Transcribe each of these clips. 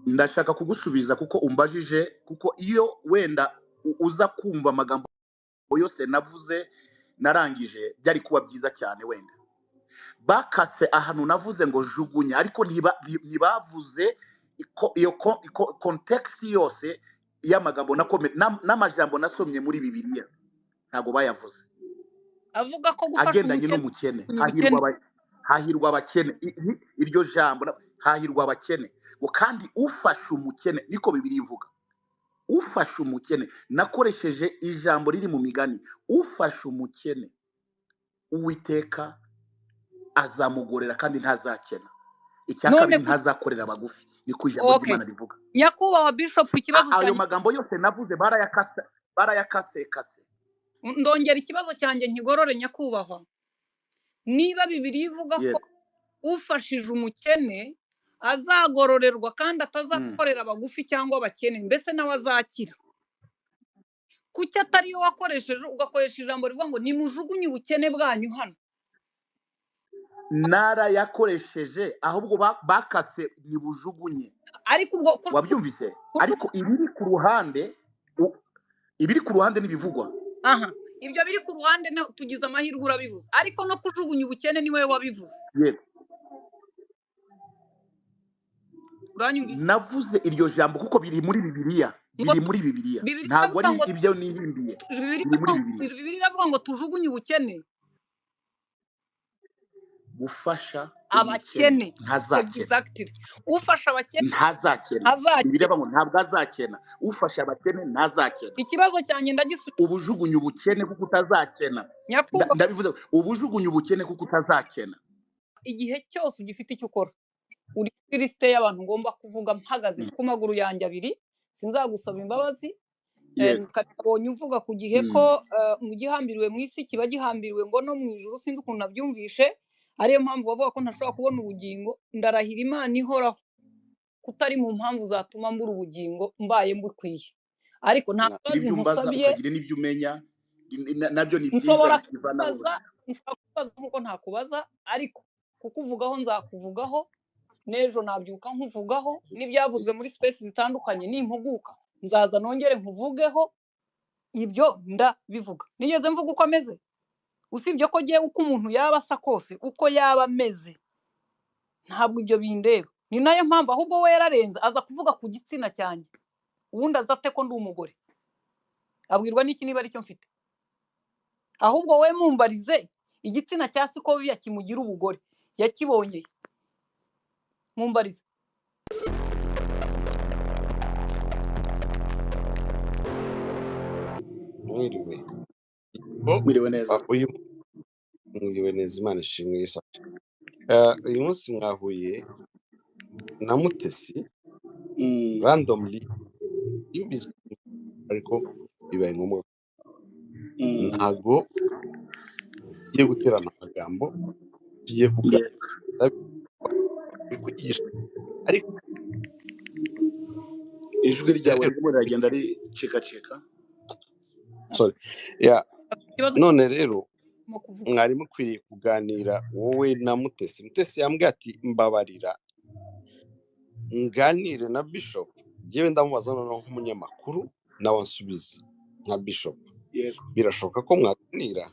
Ndashaka kugusubiza kuko umbajije, kuko iyo wenda uza kumva amagambo yose navuze narangije byari kuba byiza cyane. Wenda bakase ahantu navuze ngo jugunya, ariko ntibavuze iyo context yose y'amagambo n'amajambo nasomye muri Bibiliya, ntabwo bayavuze. Avuga ko gufasha agendanye umukene n'umukene, umukene hahirwa abakene. Iryo jambo hahirwa abakene ngo kandi ufashe umukene, niko Bibiliya ivuga, ufashe umukene. Nakoresheje ijambo riri mu migani, ufashe umukene Uwiteka azamugorera kandi ntazakena. Icya none kabiri, ku ntazakorera abagufi, niko ijambo okay ry'Imana rivuga. Nyakubahwa Bishop, ikibazo Ayo cyanjye magambo yose navuze barayakase, barayakasekase. Ndongera ikibazo cyanjye nkigorore nyakubahwa. Niba Bibiliya ivuga ko Yego. ufashije umukene azagororerwa kandi atazakorera abagufi cyangwa abakene, mbese nawe azakira, kuki atariyo wakoresheje ugakoresha ijambo rivuga ngo nimujugunye ubukene bwanyu hano? Narayakoresheje, ahubwo bakase nibujugunye. Ariko ubwo Wabyumvise? Ariko ibiri ku ruhande, ibiri ku ruhande n'ibivugwa. Aha, ibyo biri ku ruhande tugize amahirwe urabivuze, ariko no kujugunya ubukene ni wowe wabivuze. Yego. Uranyumvise? Navuze iryo jambo kuko biri muri Bibiliya, Ngo biri muri Bibiliya, Bibiliya ntabwo iravuga ari ngo ibyo nihimbiye, Bibiliya biri muri iravuga Bibiliya. Bibiliya iravuga ngo tujugunye ubukene. Gufasha umukene abakene ntazakena. Exactly, ufasha abakene ntazakena. Azakena. Bibiliya iravuga ngo ntabwo azakena, ufasha abakene ntazakena. Ikibazo cyanjye ndagisubiza. Ubujugunye ubukene kuko utazakena. Nyakubahwa, Ndabivuze, ubujugunye ubukene kuko utazakena. Igihe cyose ugifite icyo ukora uri kuri lisite y'abantu ngomba kuvuga mpagaze ku maguru yanjye abiri, sinzagusaba imbabazi. Yego. Nabonye uvuga ku gihe ko mu gihambiriwe mu isi kiba gihambiriwe ngo no mu ijuru, sinzi ukuntu nabyumvishe, ariyo mpamvu bavuga ko ntashobora kubona ubugingo. Ndarahira Imana ihoraho kutari mu mpamvu zatuma mbura ubugingo mbaye mbukwiye, ariko nta mbabazi Ibyo umbaza nkusabye. ukagira n'ibyo umenya, nabyo ni byiza, Nshobora bivanaho kukubaza, nshobora kukubaza nkuko ntakubaza, ariko kukuvugaho nzakuvugaho n'ejo nabyuka nkuvugaho, n'ibyavuzwe muri space zitandukanye nimpuguka nzaza nongere nkuvugeho. Ibyo ndabivuga, nigeze mvuga uko ameze, usibye ko ngewe uko umuntu yaba asa kose, uko yaba ameze, ntabwo ibyo bindeba. Ni nayo mpamvu ahubwo we yararenze aza kuvuga ku gitsina cyanjye, ubundi aza ate ko ndi umugore, abwirwa n'iki niba aricyo mfite? Ahubwo we mumbarize igitsina cya Sikoviya kimugira ubugore yakibonye, mumbarize. Mwiriwe. Mwiriwe neza. Uyu mwiriwe neza, Imana ishimwe Yesu. Uyu munsi mwahuye na Mutesi randomly, imbizi ariko bibaye ngombwa. Ntago tugiye guterana amagambo, tugiye kuganira kwigisha, ariko ijwi ryawe ririmo riragenda ricikacika. Sorry. Yeah. Ikibazo None rero kirimo kuvuga. mwari mukwiriye kuganira wowe na Mutesi. Mutesi yambwiye ati mbabarira nganire na Bishop, njyewe ndamubaza noneho nk'umunyamakuru nawe ansubiza nka Bishop. Yego. Birashoboka ko mwaganira?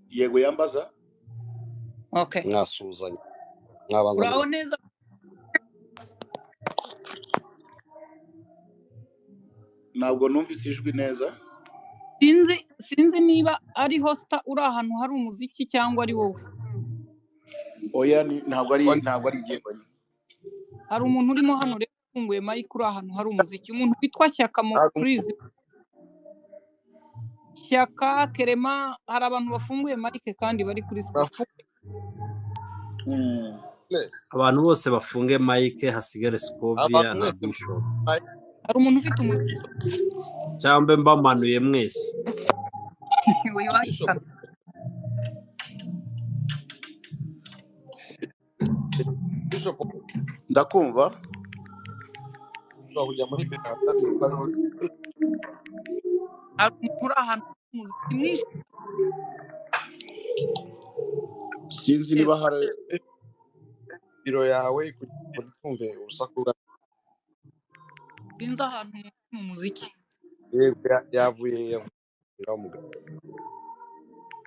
Yego, yambaza. Okay. Mwasuhuzanya, mwabanza Uraho muga- neza. Ntabwo numvise ijwi neza. Sinzi niba ari hosta uri ahantu hari umuziki cyangwa ari wowe. Oya, ntabwo ari igihembo. Hari umuntu urimo hano rero ufunguye mic uri ahantu hari umuziki, umuntu witwa Shyaka mu Ntabwo please. Shyaka Kerema, hari abantu bafunguye mic kandi bari kuri speaker. Bafunguye. Mwese. Abantu bose bafunge mic, hasigare Scovia Abantu na mwese Bishop. mic. Hari umuntu ufite umuziki. Cyangwa mbamanuye mwese. Uyu Bishop. wahitana. Bishop. Ndakumva. Ushobora kujya muri biro atabizi ko ariho. Hari umuntu uri ahantu hari umuziki mwinshi. Sinzi niba hari biro yawe kugira ngo twumve urusaku rwa. Sinzi ahantu mu muziki. Yego, yavuye yavuye mugabo.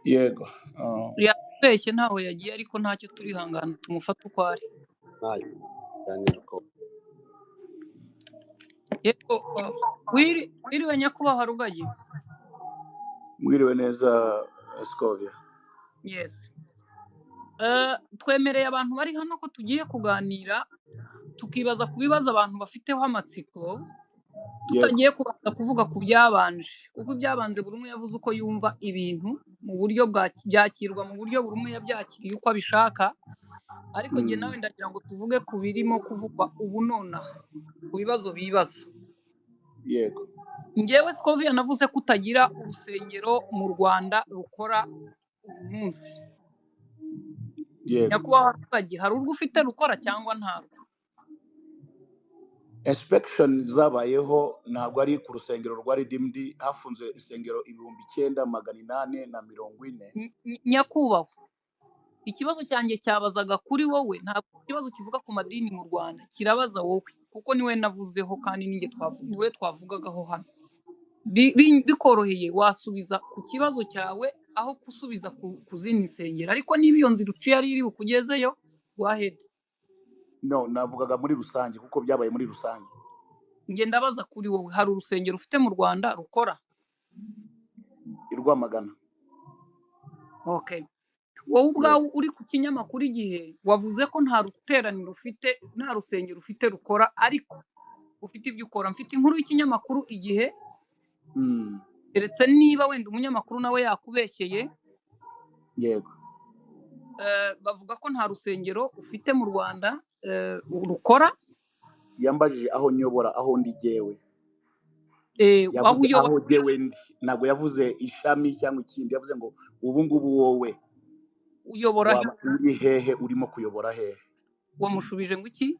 Yego. Yabeshye ntaho yagiye, ariko ntacyo, turihangana tumufate uko ari. Ntayo ganira uko. Yego, wiriwe nyakubahwa Rugagi. Mwiriwe neza, Scovia. Yes. Twemereye abantu bari hano ko tugiye kuganira, tukibaza ku bibazo abantu bafiteho amatsiko, tutagiye kubanza kuvuga ku byabanje, kuko ibyabanje buri umwe yavuze uko yumva ibintu mu buryo byakirwa, mu buryo buri umwe yabyakiriye uko abishaka. Ariko njye nawe ndagira ngo tuvuge ku birimo kuvugwa ubu nonaha, ku bibazo bibaza. Yego. Njyewe Scovia navuze ko utagira urusengero mu Rwanda rukora uyu munsi. Yego. Nyakubahwa Rugagi, hari urwo ufite rukora cyangwa ntarwo? Inspection zabayeho, ntabwo ari ku rusengero rwa Redeemed. Hafunze insengero 9840. Nyakubahwa, ikibazo cyanjye cyabazaga kuri wowe, ntabwo ikibazo kivuga ku madini mu Rwanda, kirabaza wowe kuko niwe navuzeho kandi ninjye niwe twavugagaho hano. Bikoroheye wasubiza ku kibazo cyawe aho gusubiza ku zindi nsengero, ariko niba iyo nzira uciye ari iri bukugezeyo, go ahead. No, navugaga muri rusange kuko byabaye muri rusange. Njye ndabaza kuri wowe, hari urusengero ufite mu Rwanda rukora? I Rwamagana. Okay. Wowe ubwawe uri ku kinyamakuru Igihe wavuze ko nta ruteraniro ufite, nta rusengero ufite rukora, ariko ufite ibyo ukora. Mfite inkuru y'ikinyamakuru Igihe, keretse niba wenda umunyamakuru nawe yakubeshyeye. Yego. Bavuga ko nta rusengero ufite mu Rwanda rukora. Yambajije aho nyobora, aho ndi jyewe. Aho Yavuze uyobora. aho jyewe ndi, ntabwo yavuze ishami cyangwa ikindi. Yavuze ngo ubu ngubu wowe uyobora he? Waba uri hehe, urimo kuyobora hehe? Wamushubije ngo iki?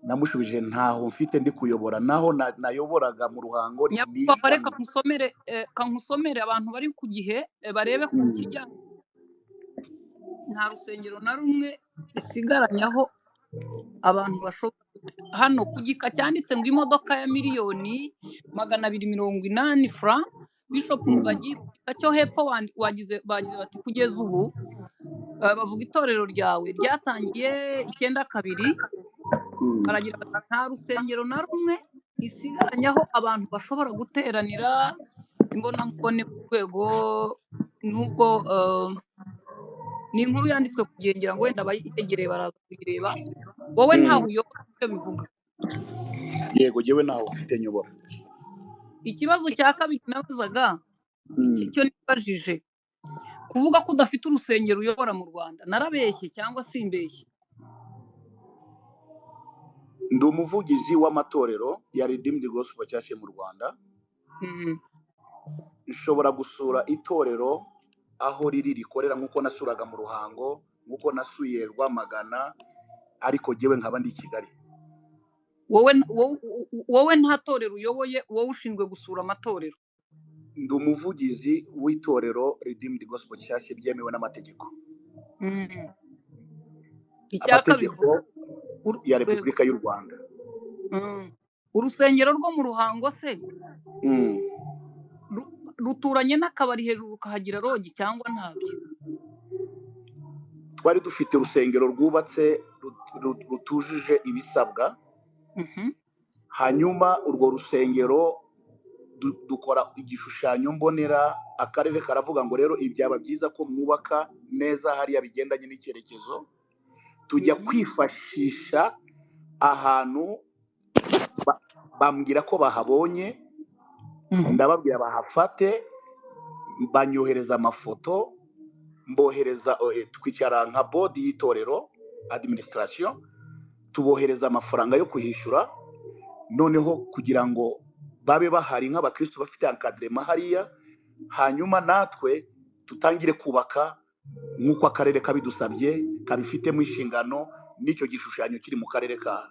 Namushubije ntaho mfite ndi kuyobora, naho nayoboraga mu Ruhango ni Nyakubahwa, reka ishami. nkusomere, kankusomere abantu bari ku Gihe barebe ku kijyanye nta rusengero na rumwe isigaranyaho abantu bashobora hano ku gika cyanditse ngo imodoka ya 280,000,000 francs, Bishop Rugagi, ku gika cyo hepfo wagize bati kugeza ubu, bavuga itorero ryawe ryatangiye 92, baragira bati nta rusengero na rumwe isigaranyaho abantu bashobora guteranira imbonankubone ku rwego, nubwo ni inkuru yanditswe ku gihe, ngira ngo wenda abayegereye baraza kuyireba. Wowe ntaho uyobora, icyo bivuga? Yego, jyewe ntaho mfite nyobora. Ikibazo cya kabiri nabazaga, iki cyo nibajije, kuvuga ko udafite urusengero uyobora mu Rwanda, narabeshye cyangwa simbeshye? Ndi umuvugizi w'amatorero ya Redeemed Gospel Church mu Rwanda. Nshobora gusura itorero aho riri rikorera, nk'uko nasuraga mu Ruhango, nk'uko nasuye Rwamagana, ariko jyewe nkaba ndi i Kigali. Wowe nta torero uyoboye, wowe ushinzwe gusura amatorero? Ndi umuvugizi w'itorero Redeemed Gospel Church ryemewe n'amategeko. Icya kabiri, Amategeko ya Repubulika y'u Rwanda. Urusengero rwo mu Ruhango se ruturanye n'akabari hejuru rukahagira rogi cyangwa ntabyo? Twari dufite urusengero rwubatse rutujuje ibisabwa. Hanyuma urwo rusengero dukora igishushanyo mbonera, akarere karavuga ngo rero ibyaba byiza ko mwubaka neza hariya bigendanye n'icyerekezo. Tujya kwifashisha ahantu bambwira ko bahabonye, ndababwira bahafate, banyohereza amafoto, mbohereza, twicara nka board y'itorero administration, tubohereza amafaranga yo kuhishyura, noneho kugira ngo babe bahari nk'abakristo bafite encadrement hariya, hanyuma natwe tutangire kubaka nk'uko akarere kabidusabye, kabifitemo inshingano, n'icyo gishushanyo kiri mu karere ka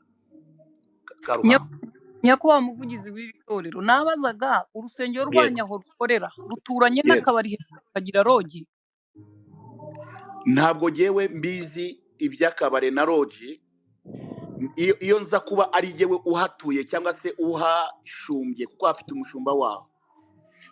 Ruhango. Nyakubahwa muvugizi w'iri torero, nabazaga urusengero rwanyu aho rukorera ruturanye n'akabari kagira rogi? Ntabwo jyewe mbizi iby'akabare na rogi, Iyo nza kuba ari jyewe uhatuye cyangwa se uhashumbye, kuko hafite umushumba waho,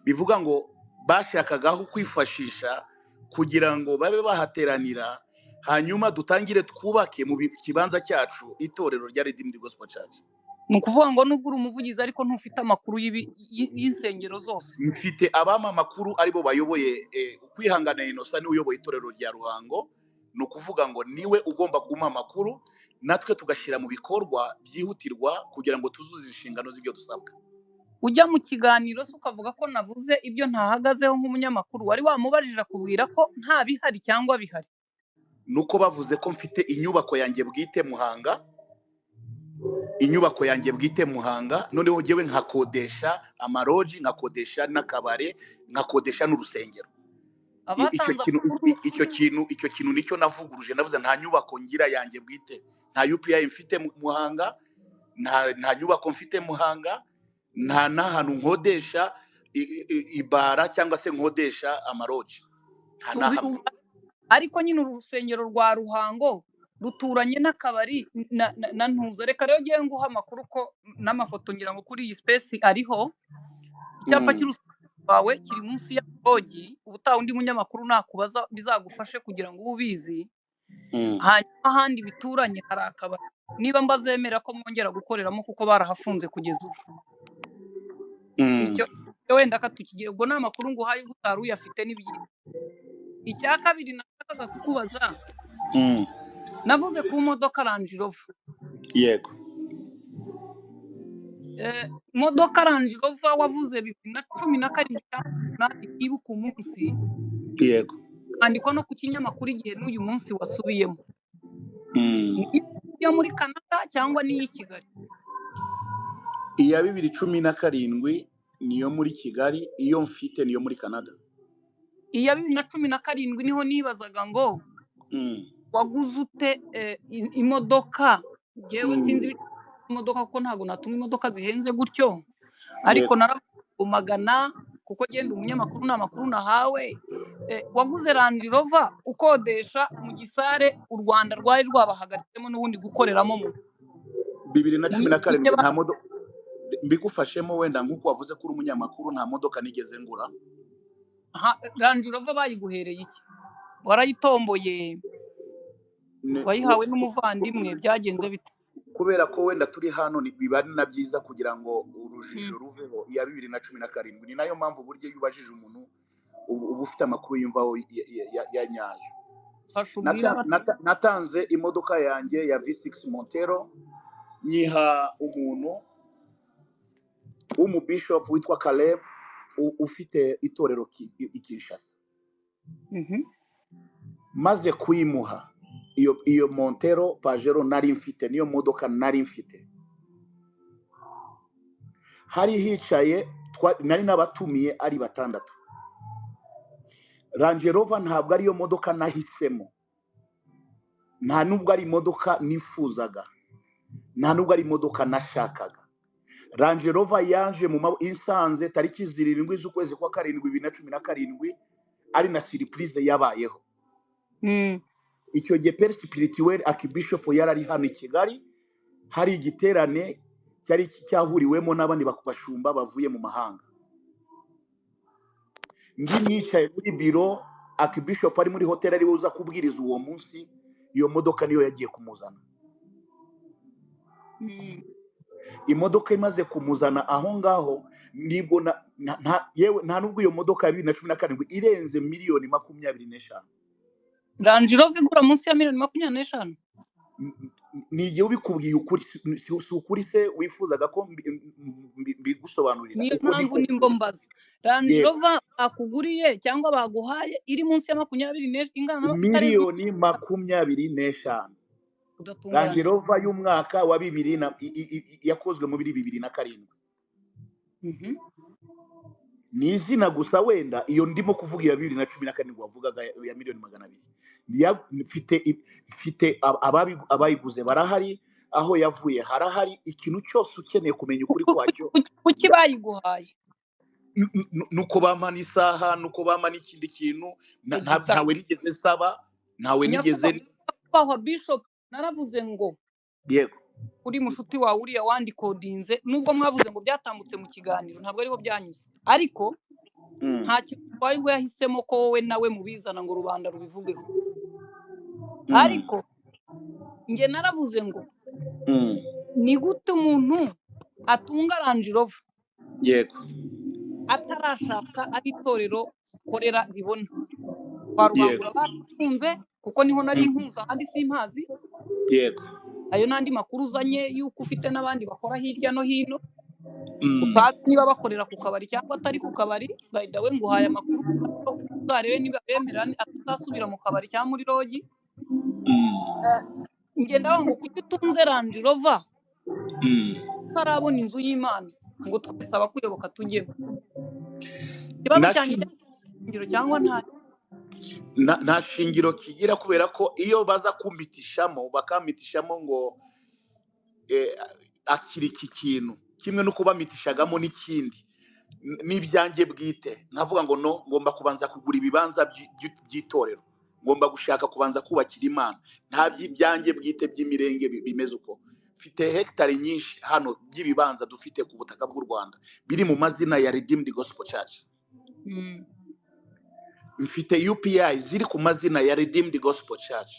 bivuga ngo bashakagaho kwifashisha kugira ngo babe bahateranira, hanyuma dutangire twubake mu kibanza cyacu itorero rya Redeemed Gospel Church. Ni ukuvuga ngo nubwo uri umuvugizi ariko ntufite amakuru y'insengero zose. Mfite abampa amakuru aribo bayoboye. Ukwihangana Innocent niwe uyoboye itorero rya Ruhango, ni ukuvuga ngo niwe ugomba kumpa amakuru, natwe tugashyira mu bikorwa byihutirwa kugira ngo tuzuze inshingano z'ibyo dusabwa. Ujya mu kiganiro se ukavuga ko navuze ibyo ntahagazeho nk'umunyamakuru, wari wamubajije akubwira ko nta bihari cyangwa bihari? Nuko bavuze ko mfite inyubako yanjye bwite Muhanga, inyubako yanjye bwite Muhanga, noneho njyewe nkakodesha amaroji, nkakodesha n'akabare, nkakodesha n'urusengero. Icyo Abatanze kintu amakuru icyo kintu nicyo navuguruje, navuze nta nyubako ngira yanjye bwite, nta UPI mfite Muhanga, nta nyubako mfite Muhanga, nta n'ahantu nkodesha ibara cyangwa se nkodesha amaroji, nta n'ahamwe. Ariko nyine uru rusengero rwa Ruhango ruturanye n'akabari na Ntuza. Reka rero ngiye nguha amakuru ko n'amafoto ngira ngo kuri iyi space ariho. Icyapa cy'urusengero rwawe kiri munsi ya rogi, ubutaha undi munyamakuru nakubaza bizagufashe kugira ngo ube ubizi. Hanyuma ahandi bituranye hari akabari, niba mbazemera ko mwongera gukoreramo kuko barahafunze kugeza ubu. Icyo wenda katukigira, ubwo ni amakuru nguhaye ubwo utari uyafite ni byiza. Icya kabiri nashakaga kukubaza, navuze ku modoka Range Rover. Yego. Modoka Range Rover wavuze 2017 cyangwa 8 nibuka umunsi. Yego. Andikwa no ku kinyamakuru Igihe n'uyu munsi wasubiyemo. Ni iyo muri Canada cyangwa ni iy'i Kigali? Iya 2017 niyo muri Kigali, iyo mfite niyo muri Canada. Iya 2017 niho nibazaga ngo waguze ute imodoka? Njyewe sinzi imodoka kuko ntabwo natunga imodoka zihenze gutyo, ariko naragumagana kuko genda umunyamakuru nta makuru nahawe. Waguze Range Rover ukodesha mu gisare u Rwanda rwari rwabahagaritsemo n'ubundi gukoreramo mu 2017 nta modoka mbigufashemo, wenda nk'uko wavuze ko uri umunyamakuru nta modoka nigeze ngura. Range Rover bayiguhereye iki? Warayitomboye? Wayihawe n'umuvandimwe? Byagenze bite? Kubera ko wenda turi hano biba ari na byiza kugira ngo urujijo ruveho. Iya 2017 ni nayo mpamvu buryo iyo ubajije umuntu uba ufite amakuru yumvaho ya nyayo. Natanze imodoka yanjye ya V6 Montero nyiha umuntu w'umubishop witwa Caleb ufite itorero i Kinshasa. Maze kuyimuha iyo Montero Pajero nari mfite, niyo modoka nari mfite, hari hicaye nari nabatumiye ari 6. Range Rover ntabwo ariyo modoka nahisemo, nta nubwo ari imodoka nifuzaga, nta nubwo ari imodoka nashakaga. Range Rover yaje mu insanze tariki 7 z'ukwezi kwa 7 2017, ari na surprise yabayeho. Icyo gihe Père Spirituel Archbishop yarari hano i Kigali, hari igiterane cyari cyahuriwemo n'abandi bashumba bavuye mu mahanga. Ndi nicaye muri biro, Archbishop ari muri hotel ari uza kubwiriza uwo munsi, iyo modoka niyo yagiye kumuzana. Imodoka imaze kumuzana aho ngaho nibwo yewe nta nubwo iyo modoka ya 2017 irenze miliyoni 25. Range Rover igura munsi ya miliyoni 25? Ni igihe ubikubwiye ukuri, si ukuri se wifuzaga ko mbigusobanurira? Niyo mpamvu nimbo mbaza. Range Rover bakuguriye cyangwa baguhaye iri munsi ya 20 ingana na miliyoni 25. Range Rover y'umwaka wa 2000 yakozwe mu 2007. Ni izina gusa wenda iyo ndimo kuvuga iya 2017 wavugaga ya miliyoni 200. Mfite abayiguze barahari, aho yavuye harahari, ikintu cyose ukeneye kumenya ukuri kwacyo. Kuki bayiguhaye? Nuko bampa n'isaha, nuko bampa n'ikindi kintu, ntawe nigeze saba, ntawe nigeze. Nyakubahwa Bishop, naravuze ngo yego, Kuri mushuti wawe uriya wandikodinze, nubwo mwavuze ngo byatambutse mu kiganiro, ntabwo ariho byanyuze, ariko nta kintu utwaye ubwo yahisemo ko wowe nawe mubizana ngo rubanda rubivugeho. Ariko njye naravuze ngo ni gute umuntu atunga Range Rover Yego. atarashaka aho itorero ukorera ribona? Kwa Rubangura barakunze, kuko niho nari nkuza, ahandi simpazi. Yego. Ayo n'andi makuru uzanye y'uko ufite n'abandi bakora hirya no hino, utazi niba bakorera ku kabari cyangwa atari ku kabari. By the way, nguhaye amakuru, uzarebe niba bemera atazasubira mu kabari cyangwa muri rogi. Njye ndavuga ngo kuki utunze Range Rover utarabona inzu y'Imana ngo twese abakuyoboka tujyemo? Ikibazo cyanjye cyangwa cyangwa nta Nta shingiro kigira, kubera ko iyo baza kumpitishamo bakampitishamo ngo akira iki kintu kimwe no kubamitishagamo n'ikindi n'ibyanjye bwite, nkavuga ngo no ngomba kubanza kugura ibibanza by'itorero, ngomba gushaka kubanza kubakira Imana, nta by'ibyanjye bwite by'imirenge bimeze uko. Mfite hegitari nyinshi hano by'ibibanza dufite ku butaka bw'u Rwanda biri mu mazina ya Redeemed Gospel Church. Mfite UPI ziri ku mazina ya Redeemed Gospel Church.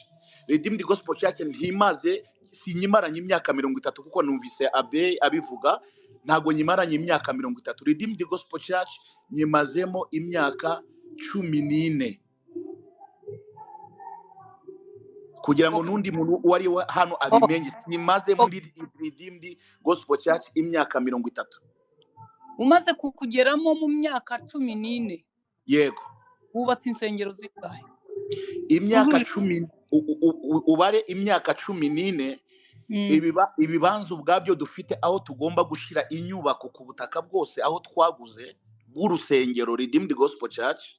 Redeemed Gospel Church ntimaze, sinyimaranye imyaka 30, kuko numvise Abe abivuga, ntabwo nyimaranye imyaka 30. Redeemed Gospel Church nyimazemo imyaka 14, kugira ngo n'undi muntu uwo ari we hano abimenye, sinyimaze muri Redeemed Gospel Church imyaka 30. Umaze kukugeramo mu myaka 14? Yego. Wubatse insengero zingahe? Imyaka 10, ubare imyaka 14. Ibibanza ubwabyo dufite aho tugomba gushyira inyubako ku butaka bwose aho twaguze bw'urusengero Redeemed Gospel Church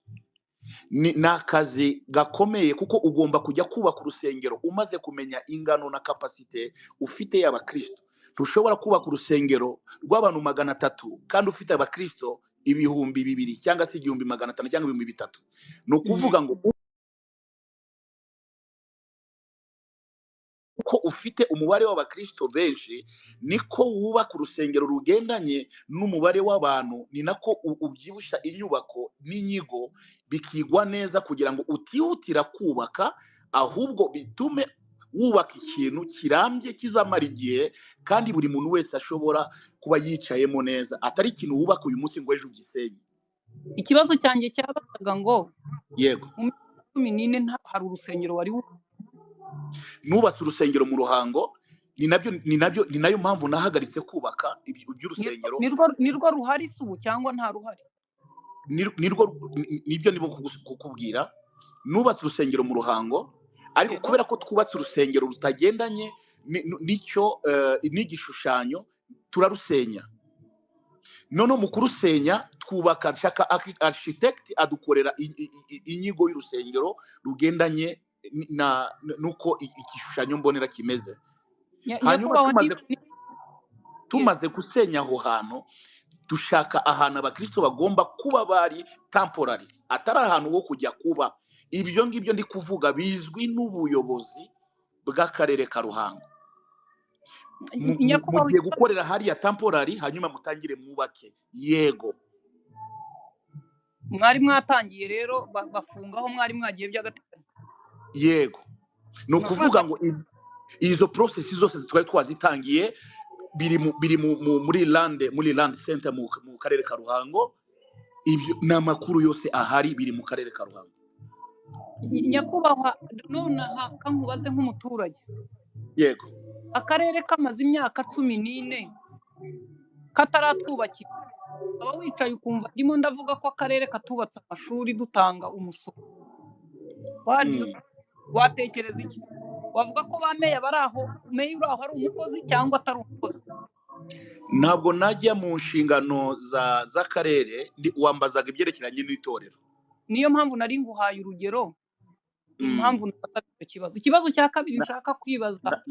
ni akazi gakomeye, kuko ugomba kujya kubaka urusengero umaze kumenya ingano na kapasite ufite y'abakristo. Ntushobora kubaka urusengero rw'abantu 300 kandi ufite abakristo 2000 cyangwa se 1500 cyangwa 3000. Ni ukuvuga ngo uko ufite umubare w'abakristo benshi niko wubaka urusengero rugendanye n'umubare w'abantu, ni nako ubyibushya inyubako n'inyigo bikigwa neza, kugira ngo utihutira kubaka, ahubwo bitume wubaka ikintu kirambye kizamara igihe, kandi buri muntu wese ashobora kuba yicayemo neza, atari ikintu wubaka uyu munsi ngo ejo ugisenye. Ikibazo cyanjye cyabazaga ngo Yego. mu myaka 14 hari urusengero wari Nubatse urusengero mu Ruhango, ni nabyo ni nabyo ni nayo mpamvu nahagaritse kubaka iby'urusengero. Nirwo ruhari se ubu cyangwa nta ruhari? Nirwo nibyo nibo kukubwira. Nubatse urusengero mu Ruhango, ariko kubera ko twubatse urusengero rutagendanye n'icyo n'igishushanyo, turarusenya. None mu kurusenya twubaka shaka architect adukorera inyigo y'urusengero rugendanye na nuko igishushanyo mbonera kimeze. Hanyuma tumaze gusenya aho hantu, dushaka ahantu abakristo bagomba kuba bari temporary, atari ahantu ho kujya kuba. Ibyo ngibyo ndi kuvuga bizwi n'ubuyobozi bw'akarere ka Ruhango. Mugiye gukorera hariya temporary, hanyuma mutangire mwubake. Yego. Mwari mwatangiye rero bafungaho mwari mwagiye by'agateganyo. Yego. Ni ukuvuga ngo izo process zose twari twazitangiye, biri muri land center mu karere ka Ruhango. Ibyo ni amakuru yose ahari, biri mu karere ka Ruhango. Nyakubahwa, nonaha kankubaze nk'umuturage. Yego. Akarere kamaze imyaka 14 kataratwubakira, aba wicaye ukumva ndimo ndavuga ko akarere katubatse amashuri dutanga umusoro, watekereza iki? Wavuga ko ba meya bari aho, meya uri aho ari umukozi cyangwa atari umukozi? Ntabwo najya mu nshingano z'akarere, wambazaga ibyerekeranye n'itorero. Niyo mpamvu nari nguhaye urugero, impamvu nafataga icyo kibazo. Ikibazo cya kabiri nshaka kwibaza,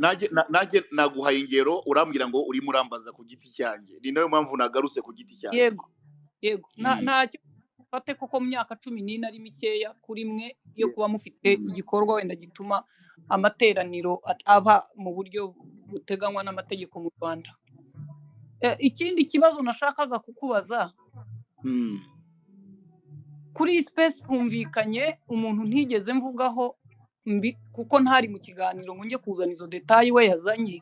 najye naguhaye ingero, urambwira ngo urimo urambaza ku giti cyanjye, ni nayo mpamvu nagarutse ku giti cyanjye. Yego, yego, ntacyo Mbifate kuko mu myaka 14 ari mikeya kuri mwe yo kuba mufite igikorwa wenda gituma amateraniro aba mu buryo buteganywa n'amategeko mu Rwanda. Ikindi kibazo nashakaga kukubaza, kuri iyi space humvikanye umuntu ntigeze mvugaho mbi, kuko ntari mu kiganiro ngo njye kuzana izo details we yazanye.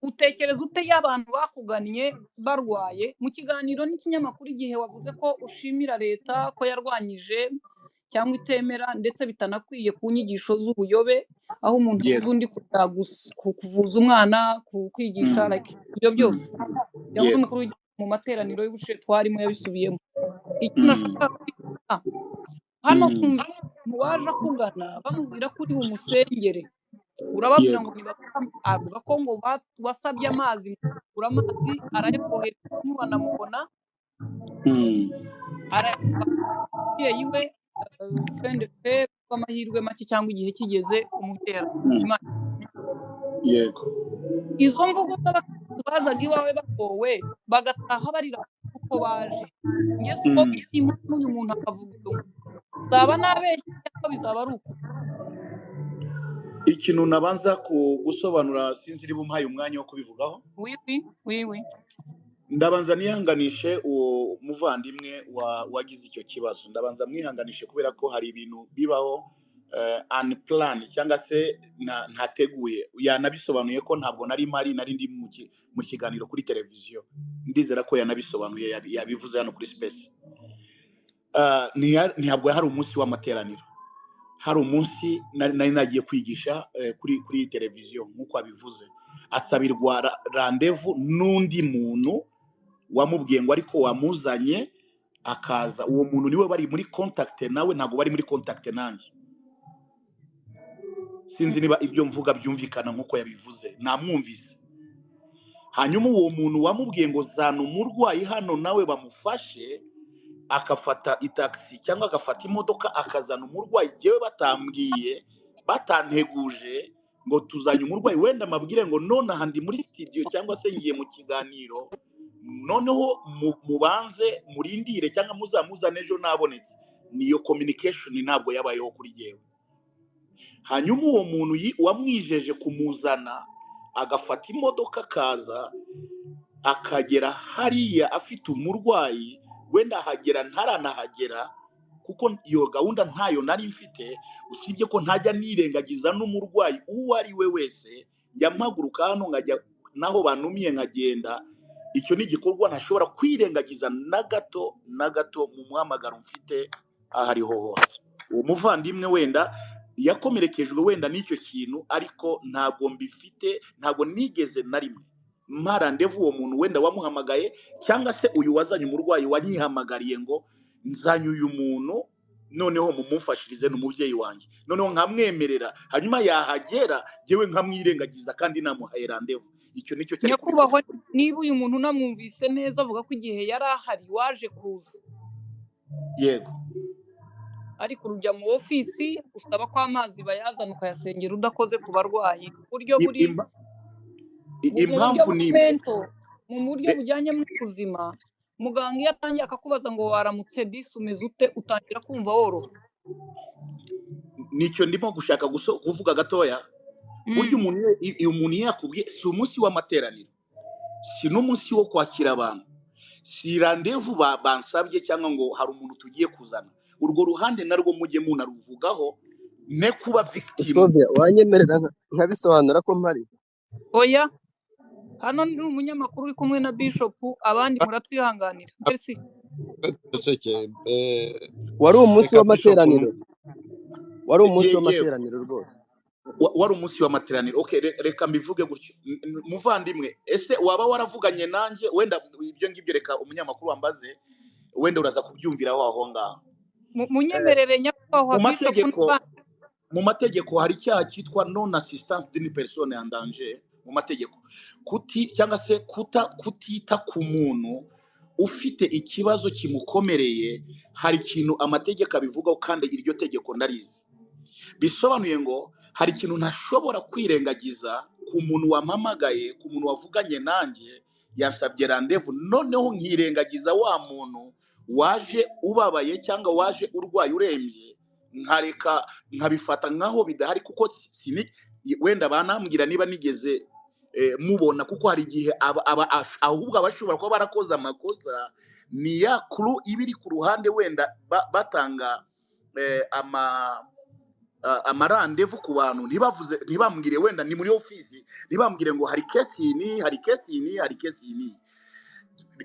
Utekereza ute iyo abantu bakugannye barwaye? Mu kiganiro n'ikinyamakuru igihe wavuze ko ushimira leta ko yarwanyije cyangwa itemera ndetse bitanakwiye ku nyigisho z'ubuyobe, aho umuntu abuza undi kujya kuvuza umwana, kwigisha, like ibyo byose. Yavuze umukuru w'igihugu mu materaniro y'ubushize twarimo yabisubiyemo. Icyo nashaka kwiga hano, twumva umuntu waje akugana bamubwira ko uri bumusengere, urababwira ngo avuga ko ngo wasabye amazi, ugura amazi arayakohereza ntiwanamubona, arayaha umubyeyi we twende pe amahirwe make cyangwa igihe kigeze umubyeyi Imana. Izo mvugo z'abakristu bazaga iwawe bagowe bagataha barira kuko baje, njye siko n'uyu muntu akavuga ibyo, nzaba nabeshye cyangwa bizaba ari uko? Ikintu nabanza gusobanura, sinzi niba umpaye umwanya wo kubivugaho. Oui, oui, oui, oui. Ndabanza nihanganishe uwo muvandimwe wagize icyo kibazo. Ndabanza mwihanganishe kubera ko hari ibintu bibaho unplanned cyangwa se ntateguye. Yanabisobanuye ko ntabwo nari mpari, nari ndi mu kiganiro kuri televiziyo. Ndizera ko yanabisobanuye, yabivuze hano kuri space. Ntabwo hari umunsi w'amateraniro, hari umunsi nari nagiye kwigisha kuri televiziyo nk'uko abivuze, asabirwa rendez-vous n'undi muntu wamubwiye ngo ariko wamuzanye akaza. Uwo muntu niwe bari muri contact nawe, ntabwo bari muri contact nanjye. Sinzi niba ibyo mvuga byumvikana nk'uko yabivuze, namwumvise. Hanyuma uwo muntu wamubwiye ngo zana umurwayi hano nawe bamufashe, akafata itagisi cyangwa agafata imodoka akazana umurwayi, yewe batambwiye, batanteguje ngo tuzanye umurwayi, wenda amabwire ngo none aha ndi muri studio cyangwa se ngiye mu kiganiro, noneho mubanze murindire cyangwa muzamuzane ejo nabonetse. Niyo communication ntabwo yabayeho kuri yewe. Hanyuma uwo muntu wamwijeje kumuzana agafata imodoka akaza akagera hariya afite umurwayi, wenda ahagera ntaranahagera kuko iyo gahunda ntayo nari mfite, usibye ko ntajya nirengagiza n'umurwayi uwo ari we wese, njya mpaguruka hano nkajya naho bantumiye nkagenda. Icyo ni igikorwa ntashobora kwirengagiza na gato na gato mu muhamagaro mfite aho ariho hose. Uwo muvandimwe wenda yakomerekejwe wenda n'icyo kintu, ariko ntabwo mbifite, ntabwo nigeze na rimwe mpa rendez-vous uwo muntu wenda wamuhamagaye cyangwa se uyu wazanye umurwayi wanyihamagariye ngo nzanye uyu muntu noneho mumumfashirize, ni umubyeyi wanjye, noneho nkamwemerera, hanyuma yahagera njyewe nkamwirengagiza kandi namuhaye rendez-vous. Icyo nicyo cyari Nyakubahwa, kubikora. niba uyu muntu namwumvise neza, avuga ko igihe yari ahari waje kuza, Yego. ariko urujya mu ofisi usaba ko amazi bayazana ukayasengera udakoze ku barwayi, buryo buri mu buryo Impamvu ni imwe. mental, mu buryo bujyanye n'ubuzima. Muganga iyo atangiye akakubaza ngo waramutse disi, umeze ute, utangira kumva woroha. Nicyo ndimo gushaka kuvuga gatoya. Burya umuntu iyo yakubwiye, si umunsi w'amateraniro, si n'umunsi wo kwakira abantu, si rendez-vous bansabye cyangwa ngo hari umuntu tugiye kuzana, urwo ruhande narwo mujye munaruvugaho, ne kuba victim. Scovia, wanyemerera nkabisobanura ko mpari? Oya, hano ni umunyamakuru uri kumwe na bishop, abandi muratwihanganira. Merci. Ceceke, Wari umunsi reka bishop. w'amateraniro, wari umunsi Yewe. w'amateraniro rwose. Wari umunsi w'amateraniro. Okay, reka mbivuge gutyo. Muvandimwe, ese waba waravuganye nanjye? Wenda ibyo ngibyo reka umunyamakuru wambaze, wenda uraza kubyumviraho aho ngaho. Munyemerere nyakubahwa Mu bishop. mategeko, mu mategeko hari icyaha cyitwa non assistance d'une personne en danger. Mu mategeko, kuti cyangwa se kutita ku muntu ufite ikibazo kimukomereye, hari ikintu amategeko abivugaho, kandi iryo tegeko ndarizi. Bisobanuye ngo hari ikintu ntashobora kwirengagiza ku muntu wampamagaye, ku muntu wavuganye nanjye. yansabye randevu, noneho nkirengagiza wa muntu waje ubabaye cyangwa waje urwaye urembye, nkareka nkabifata nkaho bidahari, kuko wenda banambwira niba nigeze mubona, kuko hari igihe ahubwo abashobora kuba barakoze amakosa ni ya kuru iba iri ku ruhande, wenda batanga amarandevu ku bantu, ntibavuze, ntibambwire wenda ni muri ofisi, ntibambwire ngo hari kesi ni hari kesi ni hari kesi ni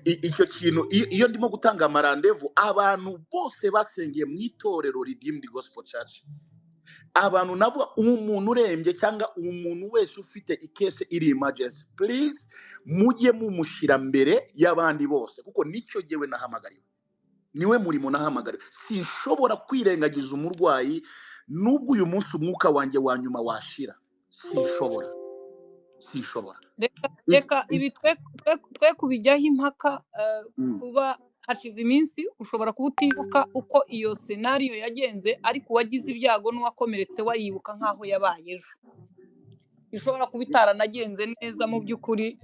icyo kintu. Iyo ndimo gutanga amarandevu, abantu bose basengeye mu itorero Redeemed Gospel Church, abantu navuga umuntu urembye cyangwa umuntu wese ufite ikese iri emergency, please mujye mumushyira mbere y'abandi bose, kuko nicyo jyewe nahamagariwe, niwe murimo nahamagariwe. Sinshobora kwirengagiza umurwayi nubwo uyu munsi umwuka wanjye wa nyuma washira, sinshobora. Reka ibi twe kubijyaho impaka. Kuba hashize iminsi ushobora kuba utibuka uko iyo senariyo yagenze, ariko uwagize ibyago n'uwakomeretse wayibuka nk'aho yabaye ejo. Ishobora kuba itaranagenze neza mu by'ukuri,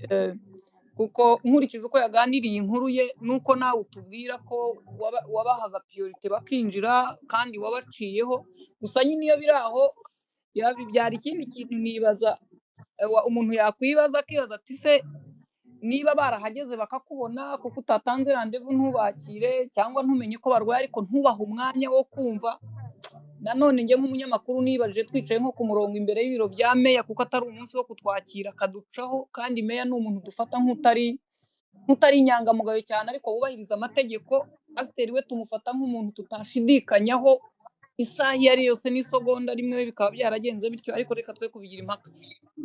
kuko nkurikije uko yaganiriye inkuru ye, nuko nawe utubwira ko wabahaga priorite bakinjira kandi wabaciyeho. Gusa nyine iyo biri aho bibyara ikindi kintu nibaza, umuntu yakwibaza akibaza ati se niba barahageze bakakubona kuko utatanze randevu ntubakire, cyangwa ntumenye ko barwaye ariko ntubahe umwanya wo kumva. Nanone njye nk'umunyamakuru nibajije, twicaye nko ku murongo imbere y'ibiro bya meya, kuko atari umunsi wo kutwakira akaducaho, kandi meya ni umuntu dufata nk'utari inyangamugayo cyane ariko wubahiriza amategeko. Pasiteri we tumufata nk'umuntu tutashidikanyaho isaha iyo ari yose n'isegonda rimwe, bikaba byaragenze bityo. Ariko reka twe kubigira impaka.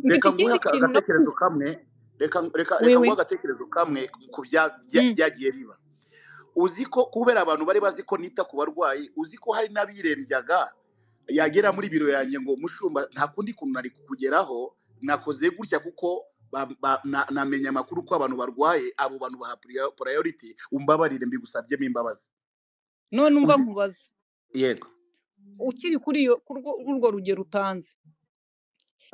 Reka nguhe agatekerezo kamwe, reka nguhe agatekerezo kamwe ku byagiye biba. Uzi ko kubera abantu bari bazi ko nita ku barwayi, uzi ko hari n'abirembyaga yagera muri biro yanjye ngo mushumba nta kundi kuntu nari kukugeraho, nakoze gutya kuko namenya amakuru ko abantu barwaye, abo bantu baha priority, umbabarire mbigusabyemo imbabazi. None umva nkubaze. Yego. Ukiri kuri urwo rugero utanze,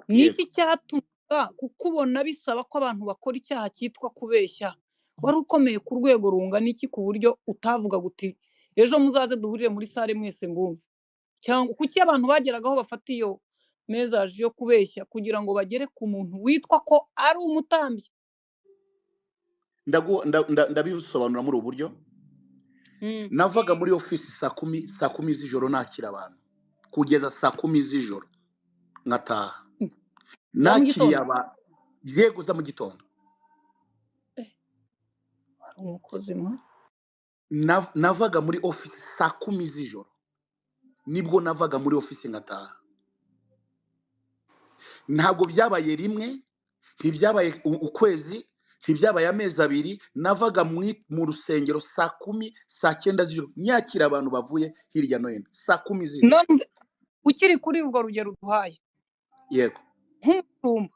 niki cyatuma kukubona bisaba ko abantu bakora icyaha cyitwa kubeshya? Wari ukomeye ku rwego rungana iki ku buryo utavuga guti ejo muzaze duhurire muri sale mwese ngumve? Cyangwa kuki abantu bageragaho bafata iyo message yo kubeshya kugira ngo bagere ku muntu witwa ko ari umutambyi? Ndabisobanura muri ubu buryo. Navaga muri ofisi saa kumi z'ijoro nakira abantu kugeza saa 10 z'ijoro ngataha. Nakiriye abantu yego za mu gitondo. Navaga muri ofisi saa 10 z'ijoro, nibwo navaga muri ofisi ngataha. Ntabwo byabaye rimwe, ntibyabaye ukwezi, ntibyabaye amezi abiri. Navaga mu rusengero saa 10, saa 9 z'ijoro nyakira abantu bavuye hirya no hino saa 10 z'ijoro. Ukiri kuri urwo rugero uduhaye, yego, nk'umushumba,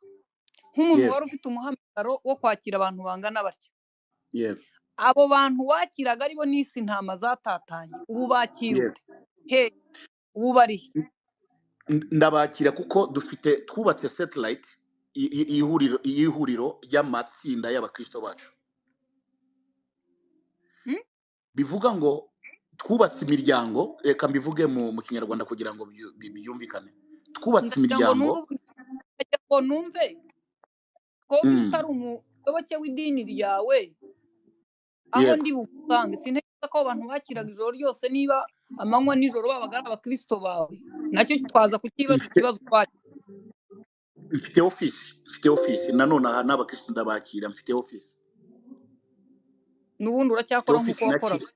nk'umuntu wari ufite umuhamagaro wo kwakira abantu bangana batya, yego, abo bantu wakiraga aribo n'isi ntama zatatanye, ubu bakira ute? He, ubu bari ndabakira kuko dufite twubatse satellite ihuriro ry'amatsinda y'abakristo bacu. Bivuga ngo twubatse imiryango, reka mbivuge mu Kinyarwanda kugira ngo byumvikane. Twubatse imiryango ngo numve ko utari umuyoboke w'idini ryawe aho ndi busange. Sintekereza ko abantu bakiraga ijoro ryose, niba amanywa nijoro babaga ari abakristo bawe, nacyo twaza kukibaza ikibazo kwacu. Mfite office nanone aha n'abakristo ndabakira, mfite office. N'ubundi uracyakora nk'uko wakoraga?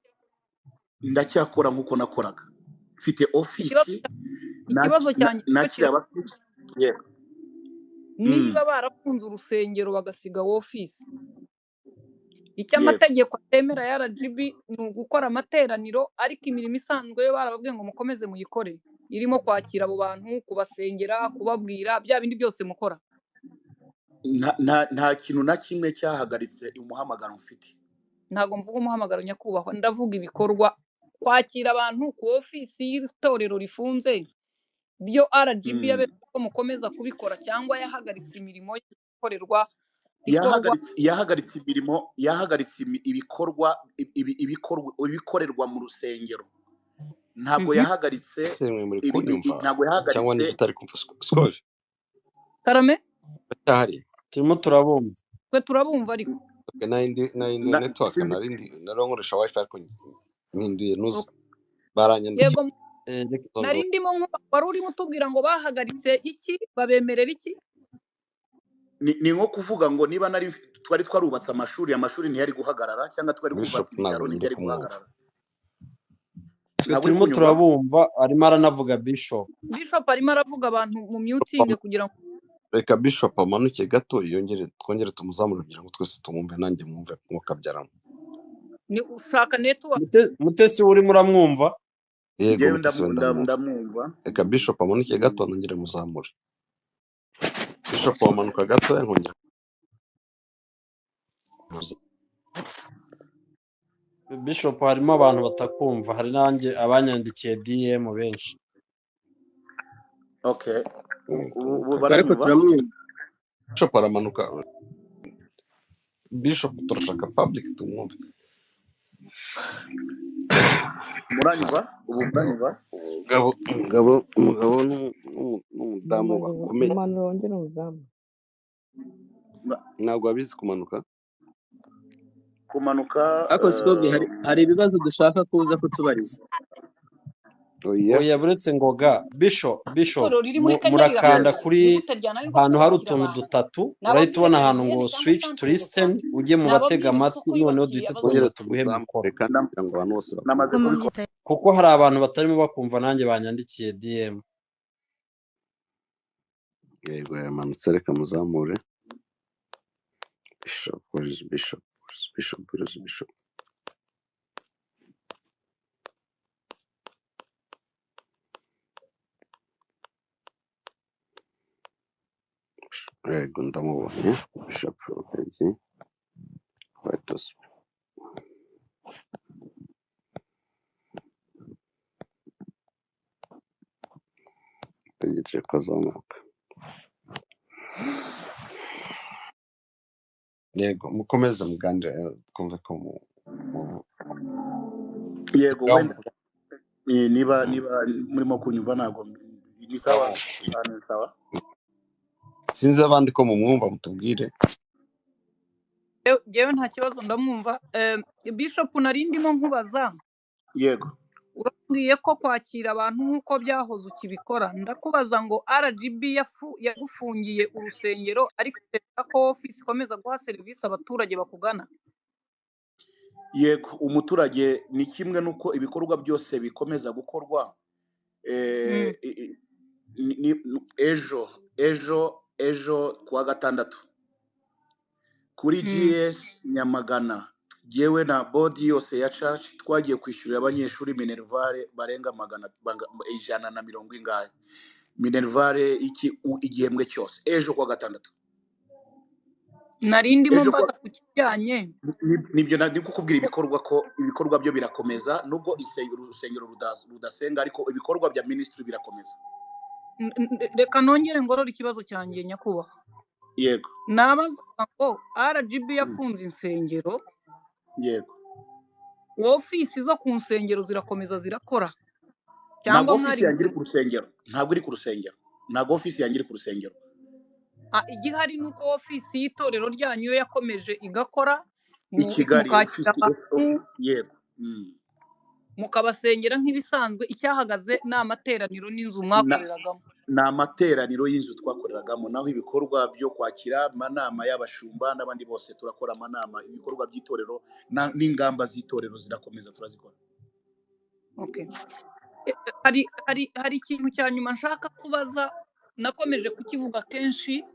Ndacyakora nk'uko nakoraga. Mfite office. Ikibazo cyanjye nakira abakristo. Yego. Niba barafunze urusengero bagasiga office, icyo amategeko atemera ya RGB ni ugukora amateraniro, ariko imirimo isanzwe yo barababwiye ngo mukomeze muyikore, irimo kwakira abo bantu, kubasengera, kubabwira bya bindi byose mukora. Nta kintu na kimwe cyahagaritse umuhamagaro mfite. Ntabwo mvuga umuhamagaro nyakubahwa, ndavuga ibikorwa. Kwakira abantu ku ofisi y'itorero rifunze byo RGB yaberetse ko mukomeza kubikora, cyangwa yahagaritse imirimo ikorerwa Ikorwa Yahagaritse imirimo, yahagaritse ibikorwa ibikorerwa mu rusengero. Ntabwo Mhm. yahagaritse Ese mwe muri kunyumva ntabwo cyangwa yahagaritse. niba utari kumva Sikovi Karame, aracyahari? Turimo turabumva. twe turabumva ariko. Okay, nayindi network Sinzi. narindi naronkoresha wifi ariko mpinduye nuza Okay. baranyandikiye Yego, Reka ngo nari ndimo nkuba wari urimo utubwira ngo bahagaritse iki, babemerera iki? Ni nko kuvuga ngo niba nari twari twarubatse amashuri, amashuri ntiyari guhagarara, cyangwa twari Bishop twubatse ibitaro ntabwo ndi ntibyari kumwumva. guhagarara. Twe Ntabwo uri turimo kunyumva? turabumva, arimo aranavuga Bishop. Bishop arimo aravuga abantu mu mutinge kugira ngo Reka Bishop amanuke gato yongere twongere tumuzamure kugira ngo twese tumwumve, nanjye mwumve mukabyaramo. ni ushaka network. Mutesi urimo uramwumva? Yego Njyewe Mutesi we ndamwumva. ndamwumva. Reka Bishop amanuke gato nongere muzamure. Bishop wamanuka gato nkongera Bishop harimo abantu batakumva, hari nanjye abanyandikiye DM benshi. Okay, ubu Ariko baranyumva? turamwumva. Bishop aramanuka. Bishop turashaka public tumwumve. Muranyumva? Ubu muranyumva? Umugabo n'umudamu bakomeye. Umanura wongere umuzamu. Ntabwo abizi kumanuka. Kumanuka. Ariko Sikovi, hari ibibazo dushaka kuza kutubariza. Oya. Oya, buretse ngoga Bishop, Bishop Itorero riri muri Kenya murakanda rirafunze, kuri ni gute ryananirwa ahantu hari kubakira utuntu abantu? dutatu, Ni urahita ubona ababwira ahantu ngo MTN cyangwa switch to centre de listen, sante, ujye mu ni batega ababwira amatwi, isoko noneho yubakiye duhite abaza Twongere twongera tuguhe tumuzamure mikoro, kandi kugira ngo abantu bose Namaze bakumve. kubikora. kuko hari abantu batarimo bakumva nanjye banyandikiye DM. Yego yamanutse, reka muzamure. Bishop, where is Bishop? Where is Bishop? Where is Bishop? Yego ndamubonye. Bishop Rugagi. White House. Tegereje ko azamuka. Yego mukomeze muganire, twumve ko muvuga. Yego wenda niba Mm. niba murimo kunyumva ntabwo ni sawa. Ndamwumva. Ni sawa. Sinzi abandi ko mumwumva mutubwire. Njyewe nta kibazo ndamwumva. Bishop, nari ndimo nkubaza. Yego. Urambwiye ko kwakira abantu nk'uko byahoze ukibikora. Ndakubaza ngo RGB yagufungiye urusengero ariko itemera ko office ikomeza guha serivisi abaturage bakugana? Yego, umuturage ni kimwe n'uko ibikorwa byose bikomeza gukorwa. Ejo ejo ejo kuwa gatandatu kuri GS Nyamagana, jyewe na bodi yose ya church twagiye kwishyurira abanyeshuri minervare barenga 150 ingahe minervare iki igihembwe cyose ejo kuwa gatandatu. Nari ndimo Ejo kuwa mbaza ku kijyanye nibyo nari kukubwira, ibikorwa ko ibikorwa byo birakomeza nubwo urusengero rudasenga, ariko ibikorwa bya ministry birakomeza. Reka nongere ngorore ikibazo cyanjye nyakubahwa. Yego. Nabaza ngo RGB yafunze insengero. Yego. Ofisi zo ku nsengero zirakomeza zirakora Ntabwo cyangwa ofisi mwari yanjye iri ku rusengero, ntabwo iri ku rusengero, ntabwo ofisi yanjye iri ku rusengero. Igihari ni uko ofisi y'itorero ryanyu yo yakomeje igakora, I Kigali mukakira ofisi abantu, yego. mukabasengera nk'ibisanzwe. Icyahagaze ni amateraniro n'inzu mwakoreragamo. Ni amateraniro y'inzu twakoreragamo, naho ibikorwa byo kwakira amanama y'abashumba n'abandi bose turakora amanama, ibikorwa by'itorero n'ingamba z'itorero zirakomeza turazikora. Okay. Hari ikintu cya nyuma nshaka kubaza, nakomeje kukivuga kenshi,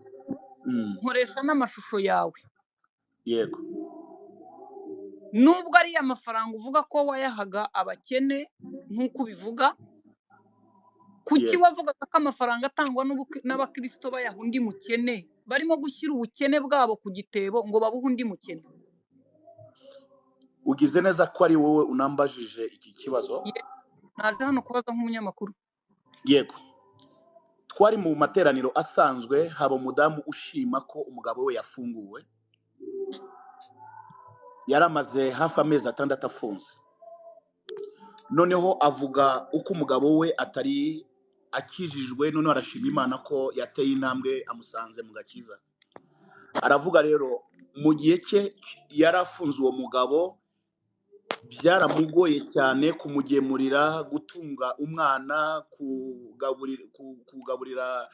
nkoresha n'amashusho yawe. Yego. Nubwo ari amafaranga uvuga ko wayahaga abakene nk'uko ubivuga, kuki wavugaga ko amafaranga atangwa n'abakristo bayaha undi mukene? Barimo gushyira ubukene bwabo ku gitebo ngo babuhe undi mukene. Ugize neza ko ari wowe unambajije iki kibazo. Naje hano kubaza nk'umunyamakuru. Yego. Twari mu materaniro asanzwe, haba umudamu ushima ko umugabo we yafunguwe. Yari amaze hafi amezi 6 afunze. Noneho avuga uko umugabo we atari akijijwe, noneho arashima Imana ko yateye intambwe amusanze mu gakiza. Aravuga rero mu gihe cye yari afunze uwo mugabo, byaramugoye cyane kumugemurira, gutunga umwana, kugaburira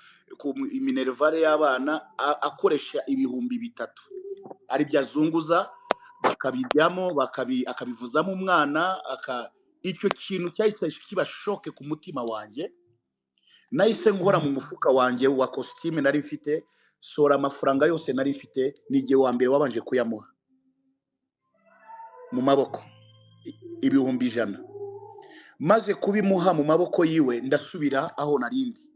minerivare y'abana, akoresha 3000 aribyo azunguza, bakabijyamo, akabivuzamo umwana. Icyo kintu cyahise kiba shoke ku mutima wanjye. Nahise nkora mu mufuka wanjye wa kositime nari mfite, sora amafaranga yose nari mfite, n'igihe wa mbere wabanje kuyamuha mu maboko, 100,000. Maze kubimuha mu maboko yiwe, ndasubira aho narindi.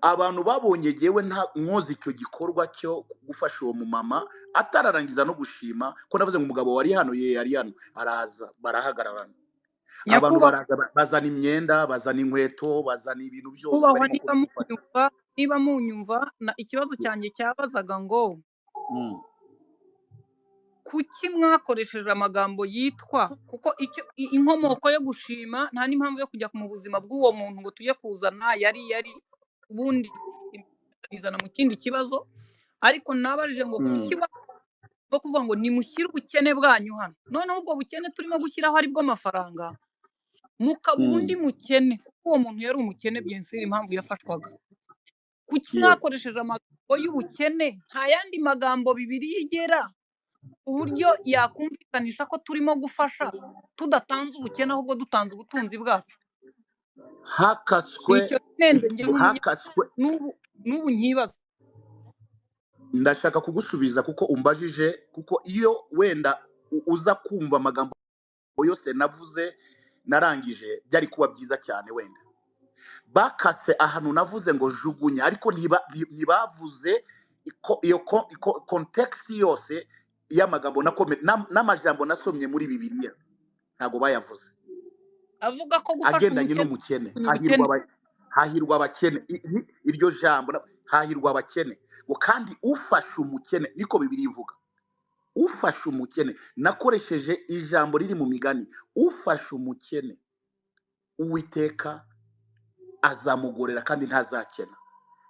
Abantu babonye jyewe nta nkoze icyo gikorwa cyo gufasha uwo mumama atararangiza no gushima, ko navuze ngo umugabo wari hano, ye yari hano, araza barahagararana. Abantu Nyakubahwa, baraza bazana imyenda, bazana inkweto, bazana ibintu byose nyakubahwa, barimo niba kumufasha. munyumva, niba munyumva, ikibazo cyanjye cyabazaga ngo kuki mwakoresheje amagambo yitwa, kuko icyo inkomoko yo gushima nta n'impamvu yo kujya mu buzima bw'uwo muntu ngo tujye kuzana yari ubundi bizana mu kindi kibazo. Ariko nabajije ngo kuki bo kuvuga ngo nimushyire ubukene bwanyu hano, noneho ubwo bukene turimo gushyiraho ari bwo mafaranga, mukabuha undi mukene, kuko uwo muntu yari umukene bien sûr impamvu yafashwaga. Kuki mwakoresheje amagambo y'ubukene, nta yandi magambo Bibiliya igera uburyo yakumvikanisha ko turimo gufasha tudatanze ubukene ahubwo dutanze ubutunzi bwacu? Hakaswe Icyo nenze njye hakaswe n'ubu nkibaza. Ndashaka kugusubiza kuko umbajije, kuko iyo wenda uza kumva amagambo yose navuze narangije byari kuba byiza cyane. Wenda bakase ahantu navuze ngo jugunya, ariko ntibavuze iyo context yose y'amagambo n'amajambo nasomye muri Bibiliya, ntago bayavuze. Avuga ko gufasha agendanye umukene n'umukene, umukene. hahirwa abakene. Iryo jambo hahirwa abakene, ngo kandi ufasha umukene, niko Bibiliya ivuga, ufasha umukene. Nakoresheje ijambo riri mu migani, ufasha umukene Uwiteka azamugorera kandi ntazakena.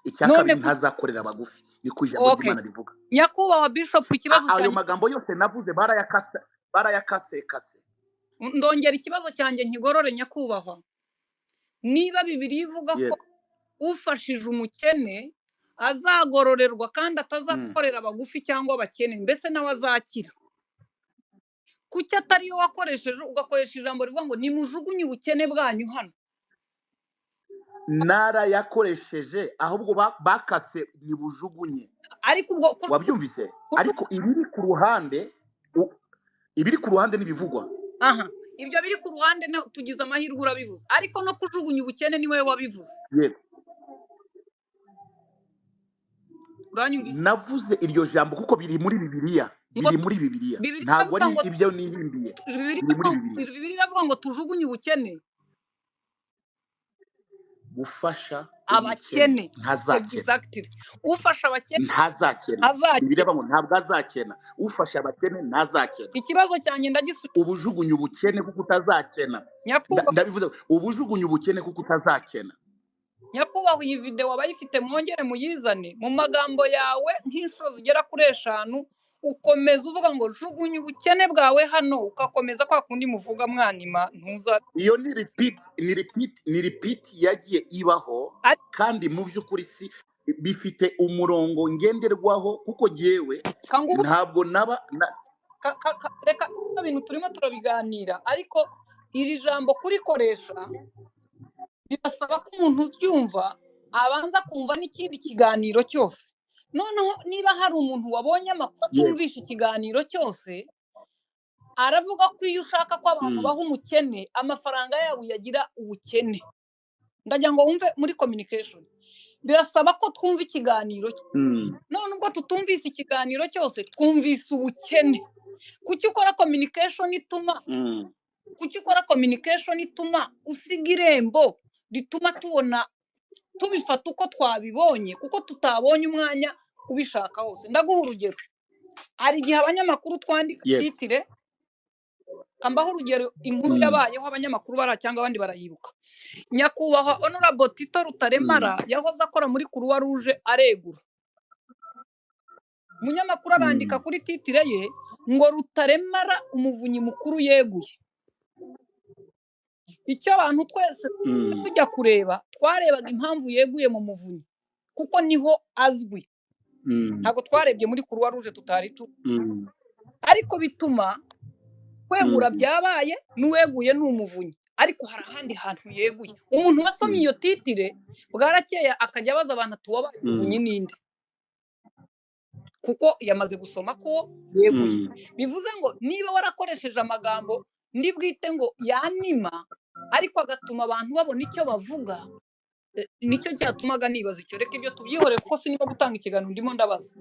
Icya None kabiri, ntazakorera abagufi, niko ijambo Okay. ry'Imana rivuga. Nyakubahwa Bishop, ikibazo Ayo cyanjye magambo yose navuze barayakasekase. Ndongera ikibazo cyanjye nkigorore nyakubahwa. Niba Bibiliya ivuga ko ufashije umukene azagororerwa kandi atazakorera abagufi cyangwa abakene, mbese nawe azakira, kuki atari yo wakoresheje ugakoresha ijambo rivuga ngo nimujugunye ubukene bwanyu hano? Narayakoresheje, ahubwo bakase nibujugunye. Ariko ubwo wabyumvise? Ariko ibiri ku ruhande, ibiri ku ruhande n'ibivugwa. Aha, ibyo biri ku ruhande tugize amahirwe urabivuze, ariko no kujugunya ubukene ni wowe wabivuze. Yego. Uranyumvise? Navuze iryo jambo kuko biri muri Bibiliya, biri muri Bibiliya, ntabwo ari ibyo nihimbiye, biri muri Bibiliya. Bibiliya iravuga ngo tujugunye ubukene. Gufasha abakene ntazakena. Exactly. Ufasha abakene ntazakena. Ntazakena. Bibiliya iravuga ngo ntabwo azakena. Ufasha abakene ntazakena. Ikibazo cyanjye ndagisubiza. Ubujugunye ubukene kuko utazakena. Nyakubahwa. Ndabivuze, ubujugunye ubukene kuko utazakena. Nyakubahwa, iyi video abayifite mwongere muyizane mu magambo yawe nk'inshuro zigera kuri 5, ukomeza uvuga ngo jugunya ubukene bwawe hano, ugakomeza kwa kundi muvuga mwanima ntuza. Iyo ni repeat, ni repeat, ni repeat yagiye ibaho, kandi mu by'ukuri si bifite umurongo ngenderwaho, kuko jyewe ntabwo naba reka ibintu turimo turabiganira, ariko iri jambo kurikoresha birasaba ko umuntu uryumva abanza kumva n'ikindi kiganiro cyose. Noneho niba hari umuntu wabonye amakuru atumvisha ikiganiro cyose, aravuga ko iyo ushaka ko abantu baha umukene amafaranga yabo yagira ubukene. Ndagira ngo wumve muri communication birasaba ko twumva ikiganiro. None ubwo tutumvise ikiganiro cyose, twumvise ubukene. Kuki ukora communication ituma kuki ukora communication ituma usiga irembo rituma tubona tubifata uko twabibonye, kuko tutabonye umwanya ubishaka hose. Ndaguha urugero, Hari igihe abanyamakuru twandika Yego. titire, kambaho urugero, inkuru yabayeho abanyamakuru bara cyangwa abandi barayibuka. Nyakubahwa Honorable Tito Rutaremara yahoze akora muri Croix Rouge aregura. Umunyamakuru arandika kuri titire ye ngo Rutaremara umuvunyi mukuru yeguye. Icyo abantu twese tujya kureba, twarebaga impamvu yeguye mu muvunyi kuko niho azwi, ntabwo twarebye muri Croix Rouge tutari tu, ariko bituma kwegura byabaye, n'uweguye ni umuvunyi, ariko hari ahandi hantu yeguye. Umuntu wasomye iyo titire bwarakeye akajya abaza abantu ati uwabaye umuvunyi ninde, kuko yamaze gusoma ko yeguye. Bivuze ngo niba warakoresheje amagambo ndi bwite ngo yanima, ariko agatuma abantu babona icyo bavuga, nicyo cyatumaga nibaza icyo. Reka ibyo tubyihorere kuko sinimo gutanga ikiganiro, ndimo ndabaza.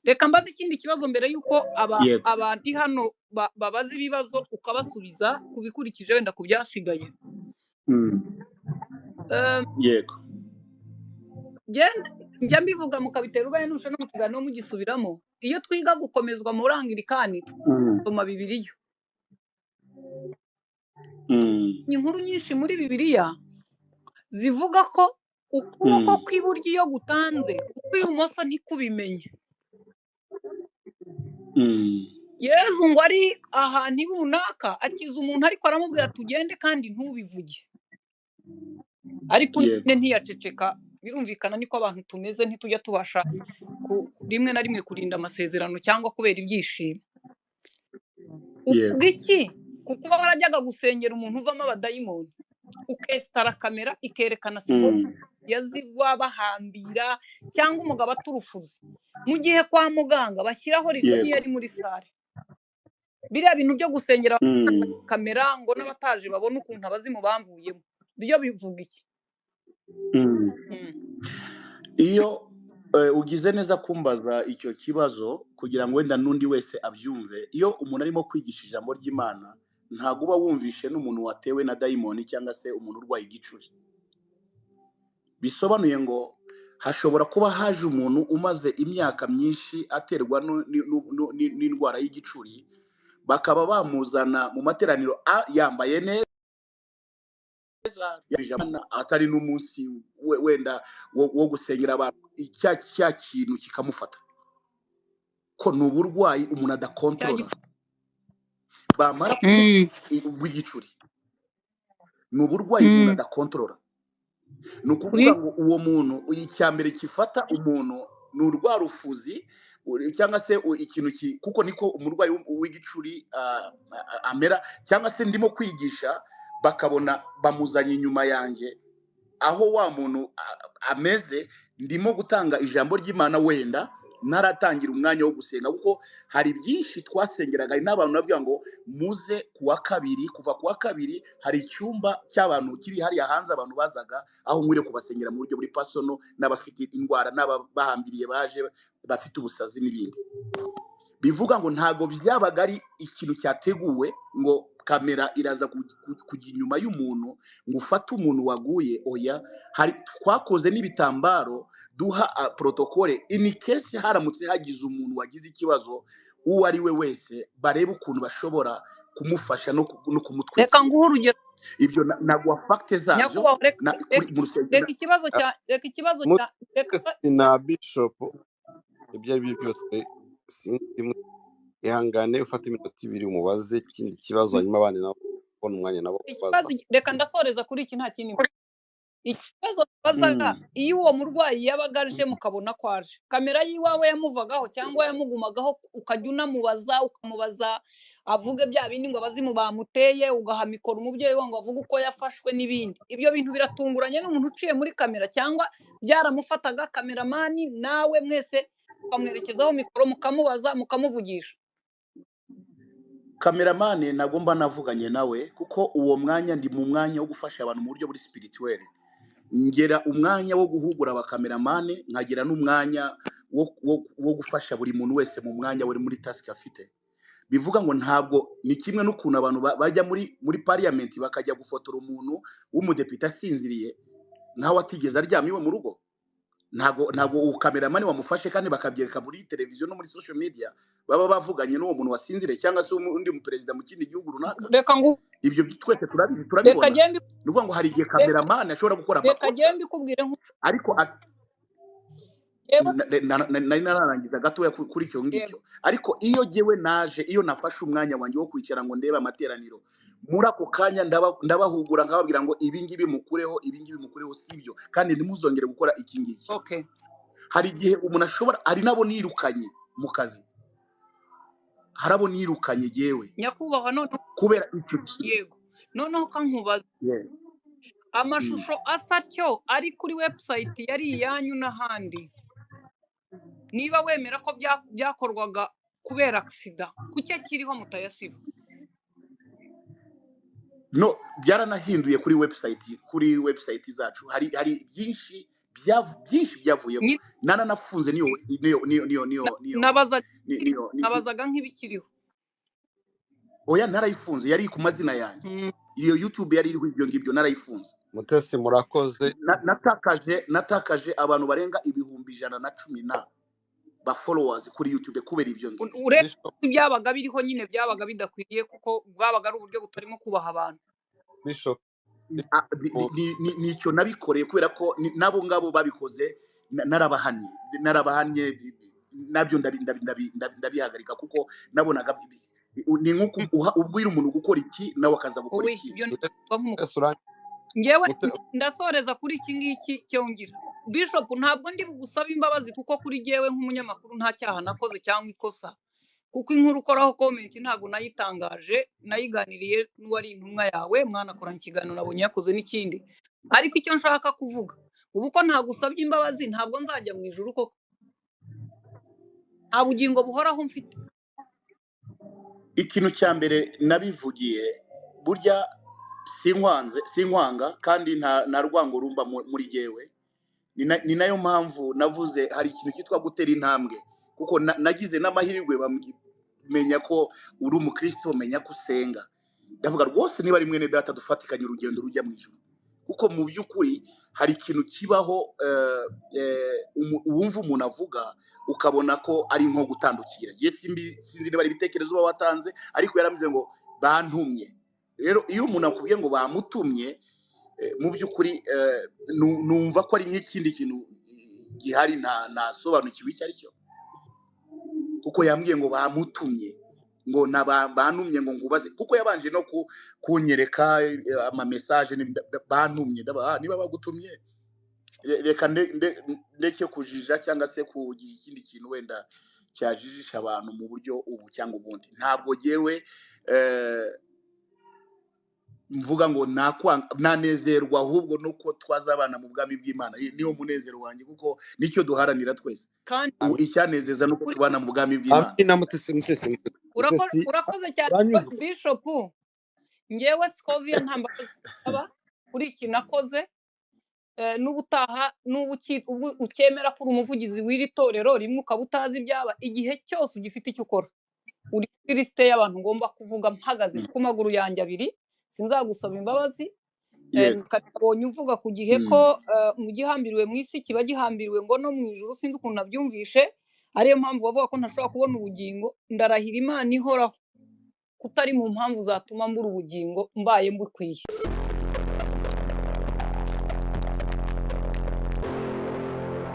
Reka mbaze ikindi kibazo mbere y'uko Yego. abandi hano babaza ibibazo ukabasubiza ku bikurikije wenda ku byasigaye. Yego. Njya mbivuga mukabitera urwenya n'urusha no mu kiganiro mugisubiramo. Iyo twiga gukomezwa muri Anglikani dusoma Bibiliya. Inkuru nyinshi muri Bibiliya zivuga ko ukuboko kw'iburyo iyo gutanze, ukw'ibumoso ntikubimenye. Yezu ngo ari ahantu runaka akiza umuntu, ariko aramubwira tugende kandi ntubivuge. Ariko Yego. ntiyaceceka. Birumvikana niko abantu tumeze, ntitujya tubasha rimwe na rimwe kurinda amasezerano cyangwa kubera ibyishimo. Yego. Uvuga iki? Kuko uba warajyaga gusengera umuntu uvamo abadayimoni, ukesitara kamera ikerekana siko yazigwa bahambira, cyangwa umugabo aturufuza, mu gihe kwa muganga bashyiraho rido Yego. niyo ari muri sale. Biriya bintu byo gusengera kamera ngo n'abataje babone ukuntu abazimu bamvuyemo, byo bivuga iki? Iyo ugize neza kumbaza icyo kibazo kugira ngo wenda n'undi wese abyumve. Iyo umuntu arimo kwigisha ijambo ry'Imana, ntabwo uba wumvishe n'umuntu watewe na dayimoni cyangwa se umuntu urwaye igicuri. Bisobanuye ngo hashobora kuba haje umuntu umaze imyaka myinshi aterwa n'indwara y'igicuri, bakaba bamuzana mu materaniro yambaye neza, atari n'umunsi wenda wo gusengera abantu, cya kintu kikamufata ko ni uburwayi umuntu adakontorora. Bamara bw'igicuri ni uburwayi umuntu adakontorora. Ni ukuvuga ngo uwo muntu icya mbere gifata umuntu ni urwarufuzi cyangwa se ikintu kuko niko umurwayi w'igicuri amera, cyangwa se ndimo kwigisha bakabona bamuzanye inyuma yanjye aho wa muntu ameze, ndimo gutanga ijambo ry'Imana wenda ntaratangira umwanya wo gusenga, kuko hari byinshi twasengeraga n'abantu bavuga ngo muze kuwa kabiri, kuva kuwa kabiri hari icyumba cy'abantu kiri hariya hanze, abantu bazaga aho nkwiriye kubasengera mu buryo buri personal, n'abafite indwara n'abahambiriye baje bafite ubusazi n'ibindi. Bivuga ngo ntago byabaga ari ikintu cyateguwe ngo kamera iraza kujya inyuma y'umuntu ngo ufate umuntu waguye. Oya, hari twakoze n'ibitambaro duha protokole in case haramutse hagize umuntu wagize ikibazo uwo ari we wese, barebe ukuntu bashobora kumufasha no Reka kumutwikira. nguhe urugero. Ibyo naguha facte zabyo Nyakubahwa, kuri mu rusengero. reka ikibazo cya, reka ikibazo cya, reka na Bishop, ibyo ari byo byose sinzi, ihangane ufate iminota ibiri umubaze ikindi kibazo, hanyuma abandi nabo kubona umwanya nabo kubaza. Ikibazo, reka ndasoreza kuri iki, nta kindi. Ikibazo bazaga, iyo uwo murwayi yabaga aje mukabona ko aje, kamera y'iwawe yamuvagaho cyangwa yamugumagaho, ukajya unamubaza, ukamubaza avuge bya bindi ngo abazimu bamuteye, ugaha mikoro umubyeyi we ngo avuge uko yafashwe n'ibindi. Ibyo bintu biratunguranye n'umuntu uciye muri kamera, cyangwa byaramufataga kameramani nawe mwese ukamwerekezaho mikoro mukamubaza mukamuvugisha. Kameramani ntabwo mba navuganye nawe, kuko uwo mwanya ndi mu mwanya wo gufasha abantu mu buryo buri spirituel. Ngera umwanya wo guhugura abakameramani, nkagira n'umwanya wo gufasha buri muntu wese mu mwanya wari muri task afite. Bivuga ngo ntabwo ni kimwe n'ukuntu abantu bajya muri parliament bakajya gufotora umuntu w'umudepite asinziriye nkaho atigeze aryama iwe mu rugo. Ntabwo ukameramani wamufashe kandi bakabyereka muri televiziyo no muri social media, baba bavuganye n'uwo muntu wasinziriye cyangwa se undi muperezida mu kindi gihugu runaka. Reka ngu Ibyo twese turabizi, reka turabibona. njye mbi Ni ukuvuga ngo hari igihe reka kameramani ashobora gukora reka amakosa, njye mbikubwire ariko yewe. Nari nararangiza gatoya kuri icyo Yego. ngicyo. Ariko iyo jyewe naje, iyo nafashe umwanya wanjye wo kwicara ngo ndebe amateraniro, muri ako kanya ndabahugura nkababwira ngo ibi ngibi mukureho, ibi ngibi mukureho, sibyo, kandi ntimuzongere gukora iki ngiki. Okay. Hari igihe umuntu ashobora, hari n'abo nirukanye mu kazi, hari abo nirukanye jyewe Nyakubahwa, noneho kubera icyo kintu. Yego, noneho kankubaza, Yeah. amashusho asa atyo ari kuri website yari iyanyu n'ahandi, niba wemera ko byakorwaga kubera aksida, kuki akiriho mutayasiba? No, byaranahinduye kuri website, kuri website zacu hari byinshi byinshi byavuyeho. Nyine Naranafunze niyo niyo niyo niyo niyo niyo nabazaga niyo nabazaga nk'ibikiriho. Oya, narayifunze, yari ku mazina yanjye. Iyo YouTube yari iriho ibyo ngibyo narayifunze. Mutesi, murakoze. Natakaje abantu barenga 110,000 na ba followers kuri YouTube kubera ibyo ngibyo. Uretse Bishop, ibyabaga biriho nyine byabaga bidakwiriye, kuko bwabaga ari uburyo butarimo kubaha abantu. Bishop, Nicyo nabikoreye kubera ko nabo ngabo babikoze narabahannye, nabyo ndabihagarika kuko nabonaga ni nk'uko ubwira umuntu gukora iki nawe akaza gukora Owe, iki. ibyo mba nk'umukuru. Mutesi, Njyewe ndasoreza kuri iki ngiki cyongera. Bishop, ntabwo ndi bugusabe imbabazi kuko kuri jyewe nk'umunyamakuru nta cyaha nakoze cyangwa ikosa, kuko inkuru ukoraho comment ntabwo nayitangaje, nayiganiriye n'uwari intumwa yawe, mwanakoranye ikiganiro nabonye yakoze n'ikindi. Ariko icyo nshaka kuvuga, ubu ko ntagusabye imbabazi ntabwo nzajya mu ijuru koko, nta bugingo buhoraho mfite. Ikintu cya mbere nabivugiye, burya sinkwanze, sinkwanga, kandi nta rwango rumba muri jyewe. Ni nayo mpamvu navuze hari ikintu cyitwa gutera intambwe, kuko nagize n'amahirwe bamenya ko uri umukristo, menya ko usenga. Ndavuga rwose niba ari mwene data dufatikanye urugendo rujya mu ijuru, kuko mu by'ukuri hari ikintu kibaho, wumva umuntu avuga ukabona ko ari nko gutandukira. Njye sinzi niba ari ibitekerezo uba watanze, ariko yarambwiye ngo bantumye. Rero iyo umuntu akubwiye ngo bamutumye, mu by'ukuri numva ko ari nk'ikindi kintu gihari ntasobanukiwe icyo ari cyo, kuko yambwiye ngo bamutumye, ngo bantumye ngo ngubaze, kuko yabanje no kunyereka ama message bantumye. Ndaba, niba bagutumye, reka ndeke kujija cyangwa se kugira ikindi kintu wenda cyajijisha abantu mu buryo ubu cyangwa ubundi. Ntabwo jyewe mvuga ngo nanezerwa, ahubwo nuko twazabana mu bwami bw'Imana. Niwo munezero wanjye, kuko nicyo duharanira twese. Kandi Icyanezeza nuko uri tubana mu bwami bw'Imana. Amina. Mutesi, Mutesi, Mutesi, Mutesi, urakoze cyane uranyuzwe. Bishop. Njyewe Scovia nta mbabazi nsaba kuri iki nakoze. N'ubutaha ubwo ukemera ko uri umuvugizi w'iri torero rimwe ukaba utazi ibyaba, igihe cyose ugifite icyo ukora uri kuri lisite y'abantu ngomba kuvuga mpagaze ku maguru yanjye abiri, sinzagusaba imbabazi. Yego. Nabonye uvuga ku gihe ko mu gihambiriwe mu isi kiba gihambiriwe ngo no mu ijuru, sinzi ukuntu nabyumvishe, ariyo mpamvu bavuga ko ntashobora kubona ubugingo. Ndarahira Imana ihoraho kutari mu mpamvu zatuma mbura ubugingo mbaye mbukwiye.